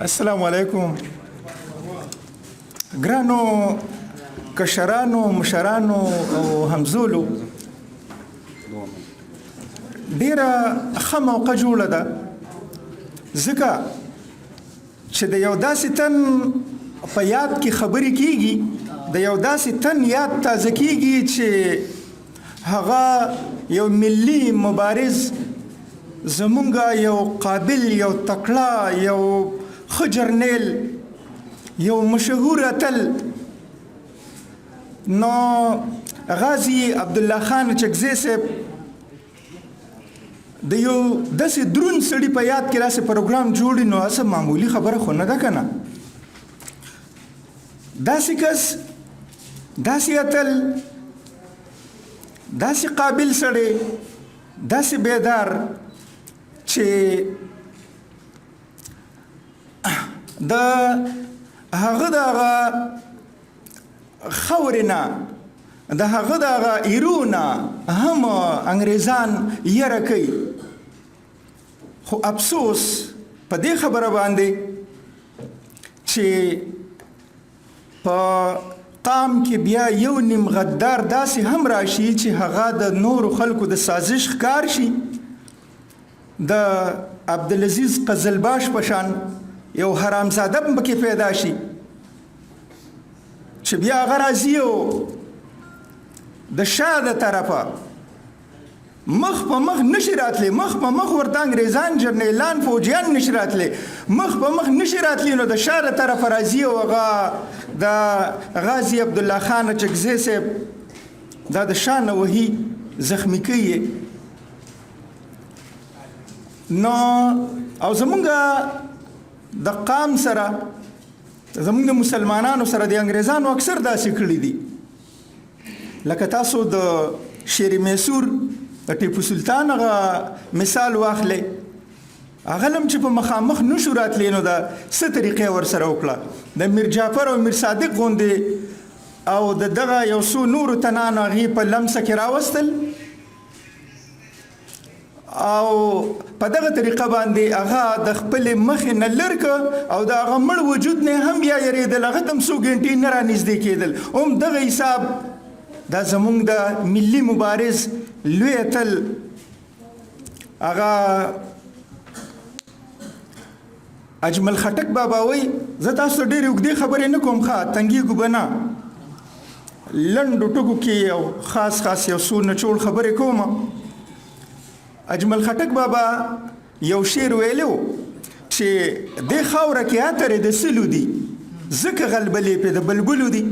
السلام علیکم ګرانو کشرانو، مشرانو او همزولو، ډیره ښه موقع جوړه ده، ځکه چې د یو داسې تن په یاد کې خبرې کیږي، د یو داسې تن یاد تازه کیږي چې هغه یو ملي مبارز، زمونږ یو قابل، یو تکړه، یو ښه جرنیل، یو مشهور اتل، نو غازي عبدالله خان اچکزی صاحب د یو داسې درون سړي په یاد کې داسې پروګرام جوړي، نو هسه معمولي خبره خو نه ده که نه. داسې کس، داسې اتل، داسې قابل سړی، داسې بیدار چې د هغه د هغه خاورې نه، د هغه د هغه ایرو نه هم انګریزان یره کوي. خو افسوس په دې خبره باندې چې په قام کې بیا یو نیم غدار داسې هم راشي چې هغه د نورو خلکو د سازش ښکار شي، د عبدالعزیز قزلباش په شان یو حرامزاده هم پکې پیدا شي چې بیا هغه راځي او د شا د طرفه مخ په مخ نشي راتلی، مخ په مخ ورته انګریزان، جرنیلان، فوجیان نشي راتلی، مخ په مخ نشي راتلی، نو د شا د طرفه راځي او هغه د غازي عبدالله خان اچکزی صاحب دا د شا نه وهي، زخمي کوي. نو او زمونږ د قام سره، زمونږ د مسلمانانو سره د انګریزانو اکثر داسې کړي دي، لکه تاسو د شیر میسور، د ټیپو سلطان هغه مثال واخلئ. هغه لم چې په مخامخ نشو راتلی، نو د څه طریقې ورسره وکړه؟ د میر جعفر او میر صادق غوندې او د دغه یو څو نورو تنانو هغې په لمسه کې راوستل او په دغه طریقه باندې هغه د خپلې مخې نه لر که او د هغه مړ وجود نه هم بیا یریدل، هغه ته هم څو ګنټې نه رانږدې کېدل. هم دغه حساب دا زمونږ د ملي مبارز لوی اتل هغه اجمل خټک بابا وایي. زه تاسو ته ډېرې اوږدې خبرې نه کوم، ښه تنګېږو به نه، لنډو ټکو کې یو خاص خاص یو څو نچوړ خبرې کوم. اجمل خټک بابا یو شعر ویلی و چې دې خاوره کې عطرې د سلو دي، ځکه غلبلې پې د بلبلو دي.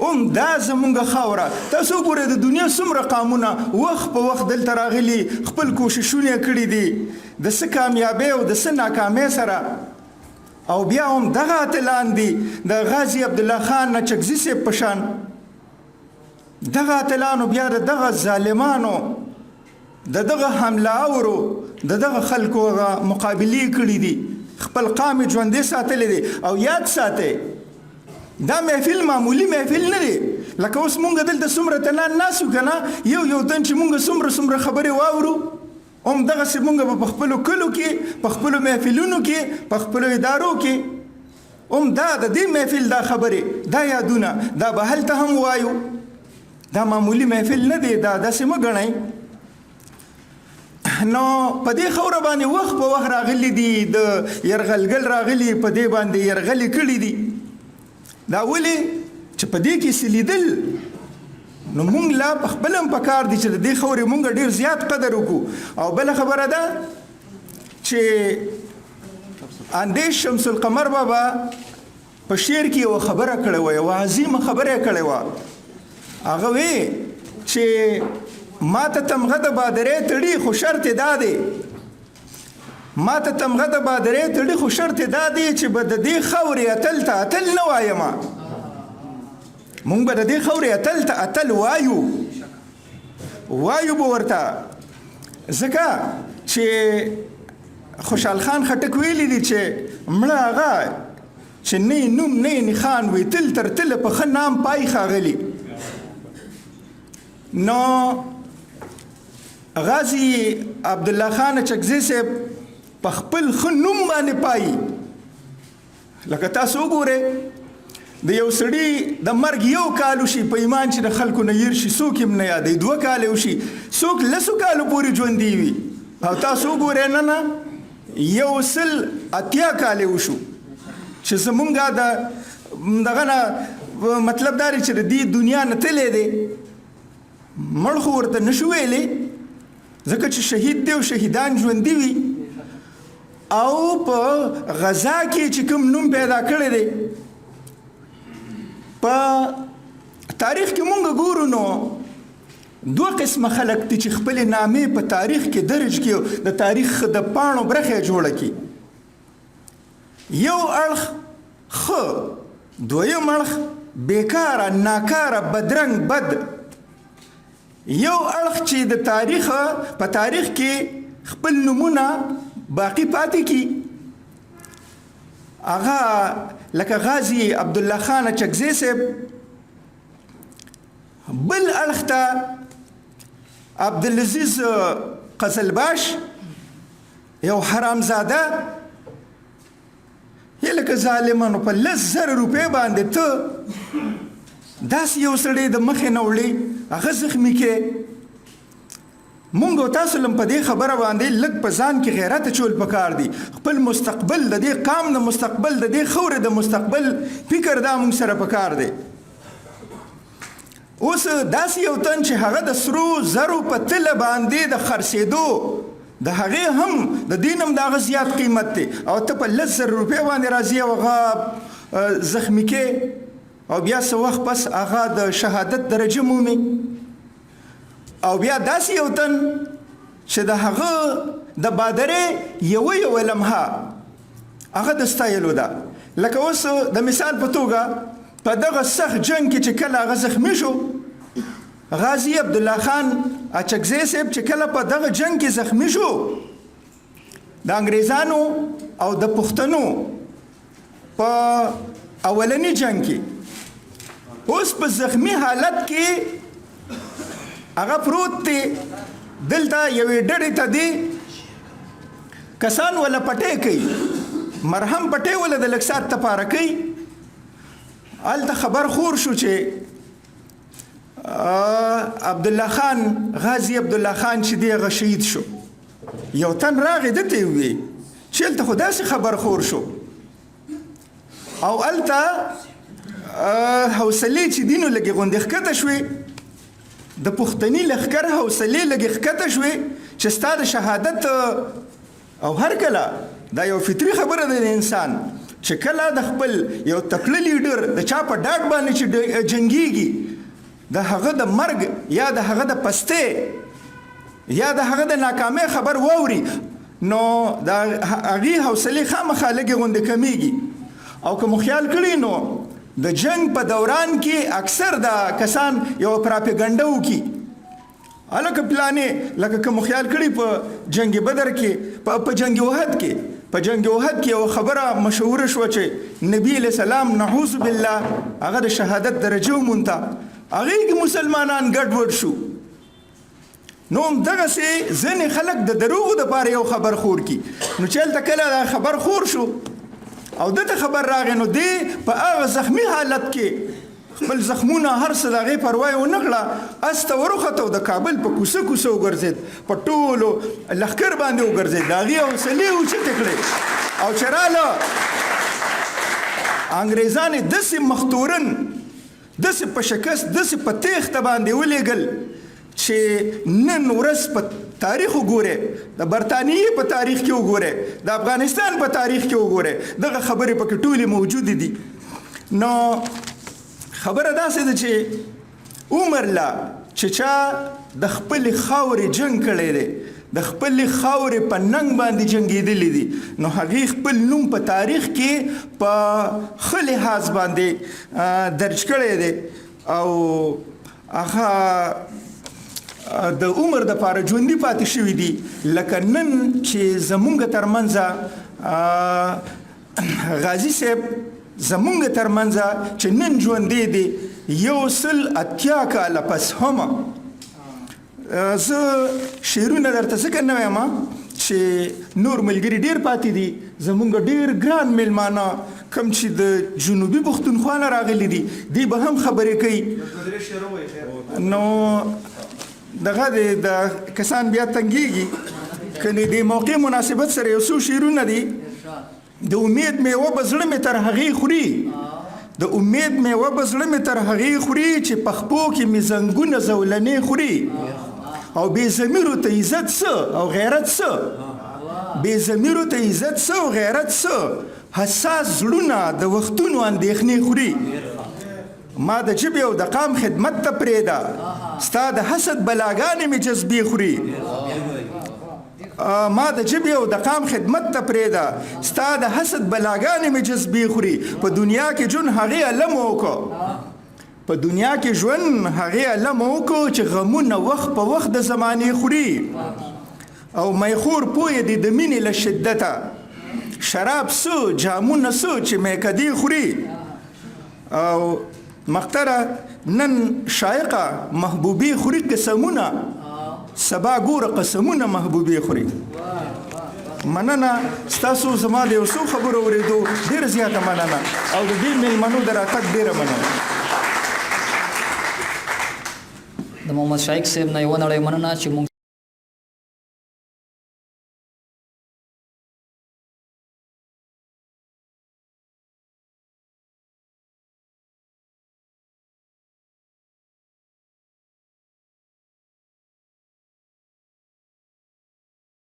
هم دا زمونږ خاوره، تاسو وګورئ د دنیا څومره قامونه وخت په وخت دلته راغلي، خپل کوششونه یې کړي دي، د څه کامیابۍ او د څه ناکامۍ سره، او بیا هم دغه اتلان دي، د غازي عبدالله خان اچکزي صاحب په شان دغه اتلانو بیا د دغه ظالمانو، د دغه حمله اورو، د دغه خلکو هغه مقابلې کړي دي، خپل قام یې ژوندی ساتلی دی. او یاد ساتئ، دا محفل معمولی محفل نه دی. لکه اوس مونږ دلته څومره تنان ناست یو که نه، یو یو تن چې مونږ څومره څومره خبرې واورو، هم دغسې مونږ به په خپلو کلو کې، په خپلو محفلونو کې، په خپلو ادارو کې هم دا د دې محفل دا خبرې، دا یادونه، دا به هلته هم وایو. دا معمولی محفل نه دی، دا داسې مه ګڼئ. نو په دې خاوره باندې وخت په وخت راغلي دي، د یرغلګل راغلي، په دې باندې یرغلې کړي دي. دا ولې چې په دې کې څه لیدل، نو مونږ لا په خپل هم پکار دي چې د دې خاورې مونږ ډېر زیات قدر وکړو. او بله خبره ده چې اندیش شمس القمر بابا په شعر کې یوه خبره کړې وه، یوه عظیمه خبره یې کړې وه. هغه وی چې ما ته تمغه د بادرې تړي خو شرط یې دا دی، ما ته تمغه د بادرې تړي خو شرط یې دا دی چې به د دې خاورې اتل ته اتل نه وایم. مونږ به د دې خاورې اتل ته اتل وایو، وایو به ورته، ځکه چې خوشحال خان خټک ویلي دي چې مړه هغه چې نه یې نوم نه یې نښان وي، تل تر تله په ښه نام پای ښاغلي. نو غازي عبدالله خان اچکزی صاحب په خپل ښه نوم باندې پایي. لکه تاسو وګورئ، د یو سړي د مرګ یو کال وشي، په ایمان چې د خلکو نه هیر شي، څوک یې هم نه یادوي. 2 کاله وشي، څوک 10 کالو پورې ژوندي وي. او تاسو وګورئ نه نه 180 کاله وشو چې زمونږ د دغه نه مطلب دا دی چې د دې دنیا نه تللی دی، مړ خو ورته نشو ویلی، ځکه چې شهید دی او شهیدان ژوندي وي. او په غزا کې چې کوم نوم پیدا کړی دی، په تاریخ کې مونږ ګورو نو 2 قسمه خلک دي چې خپلې نامې په تاریخ کې درج کړي او د تاریخ د پاڼو برخه یې جوړه کړي. یو اړخ ښه، دویم اړخ بیکاره، ناکاره، بدرنګ، بد. یو اړخ چې د تاریخ په تاریخ کې خپل نومونه باقي پاتې کړي، هغه لکه غازي عبدالله خان اچکزی صاحب. بل اړخ ته عبدالعزیز قزلباش، یو حرامزاده، یې لکه ظالمانو په 10,000 روپۍ باندې ته داسې یو سړی د مخې نه وړې، هغه زخمي کې. مونږ او تاسو لم په دې خبره باندې لږ په ځان کې غیرت اچول پکار دي. خپل مستقبل، د دې قام د مستقبل، د دې خاورې د مستقبل فکر دا مونږ سره پکار دی. اوس داسې یو تن چې هغه د سرو زرو په تله باندې د خرڅېدو، د هغې هم د دین هم د هغه زیات قیمت دی، او ته په 10,000 روپۍ باندې راځي او هغه زخمي کې، او بیا څه وخت پس هغه د شهادت درجه مومي. او بیا داسې یو تن چې د هغه د بادرې یوه یوه لمحه هغه د ستایلو ده. لکه اوس د مثال په توګه په دغه سخت جنګ کې چې کله هغه زخمي شو، غازي عبدالله خان اچکزی صاحب چې کله په دغه جنګ کې زخمي شو، د انګریزانو او د پښتنو په اولني جنګ کې، اوس په زخمي حالت کې هغه پروت دی. دلته یوې ډډې ته دی کسان وله پټی کوي، مرهم پټی وله د لږ ساعت دپاره کوي. هلته خبر خور شو چې عبدالله خان، غازي عبدالله خان چې دی هغه شهید شو. یو تن راغی ده ته یې وویل چې هلته خو داسې خبر خور شو، او هلته حوصلې چې دي نو لږې غوندې ښکته شوې، د پښتني لښکر حوصلې لږې ښکته شوې چې ستا د شهادت. او هر کله دا یو فطري خبره ده د انسان چې کله د خپل یو تکړه لیډر د چا په ډاډ باندې چې جنګیږي، د هغه د مرګ یا د هغه د پستې یا د هغه د ناکامۍ خبر واوري، نو د هغې حوصلې خامخا لږې غوندې کمیږي. او که مو خیال کړي نو د جنگ په دوران کې اکثر دا کسان یو پراپیګنډه وکړي، هلکه پلانې، لکه که مو خیال کړي په جنگ بدر کې، په جنگ احد کې، په جنگ احد کې یوه خبره مشهوره شوه چې نبی علیه السلام نعوذ بالله هغه د شهادت درجه ومونته، هغې کې مسلمانان ګډوډ شو. نو همدغسې ځینې خلک د دروغو دپاره یو خبر خور کړي. نو چې هلته کله دا خبر خور شو او ده ته خبر راغی، نو دی په هغه زخمي حالت کې خپل زخمونه هر څه د هغې پروا یې ونه کړه، اس ته وروخته او د کابل په کوڅه کوڅه وګرځېد، په ټولو لښکر باندې وګرځېد، د هغې حوصلې اوچتې کړې. او چې راله انګریزان یې داسې مختورن، داسې په شکست، داسې په تېښته باندې ولېږل چې نن ورځ په تاریخ وګورئ، د برتانیې په تاریخ کې وګورئ، د افغانستان په تاریخ کې وګورئ، دغه خبرې پکې ټولې موجودې دي. نو خبره داسې ده چې عمر لا چې چا د خپلې خاورې جنګ کړی دی، د خپلې خاورې په ننګ باندې جنګېدلي دي، نو هغې خپل نوم په تاریخ کې په ښه لحاظ باندې درج کړی دی، او هغه د عمر دپاره ژوندي پاتې شوي دي. لکه نن چې زمونږ ترمنځ غازي صاحب زمونږ ترمنځ چې نن ژوندی دی 180 کاله پس هم، زه شعرونه درته ځکه نه وایم چې نور ملګري ډېر پاتې دي، زمونږ ډېر ګران میلمانه کوم چې د جنوبي پښتونخوا نه راغلي دي، دوی به هم خبرې کوي. نو دغه د کسان بیا تنګیږي کني. د موقع مناسبت سره یو څو شعرونه دي. د امید میوه به زړه مې تر هغې خوري، د امید میوه به زړه مې تر هغې خوري چې په خپو کې مې زنګونه زولنې خوري. او بې ضمیرو ته عزت څه او غیرت څه، بې ضمیرو ته عزت څه او غیرت څه، حساس زړونه د وختونو اندېښنې خوري. ما د ژبې او د قام خدمت ته پرېږده، ستا د حسد بلاګانې مې جذبې خوري. ما د ژبې او د قام خدمت ته پرېږده، ستا د حسد بلاګانې مې جذبې خوري. په دنیا کې ژوند هغې علم وکړو، په دنیا کې ژوند هغې علم وکړو چې غمونه وخت په وخت د زمانې خوري. او میخور پوه دی د مینې له شدته، شراب څه جامونه څه چې میکدې خوري. او مختره نن شایقه محبوبې خوري قسمونه، سبا ګوره قسمونه محبوبې خوري. مننه ستاسو زما د یو څو خبرو اورېدو، ډېره زیاته مننه، او د دې مېلمنو د راتګ ډېره مننه. د محمد شایق صاحب نه یوه نړۍ مننه چې موږ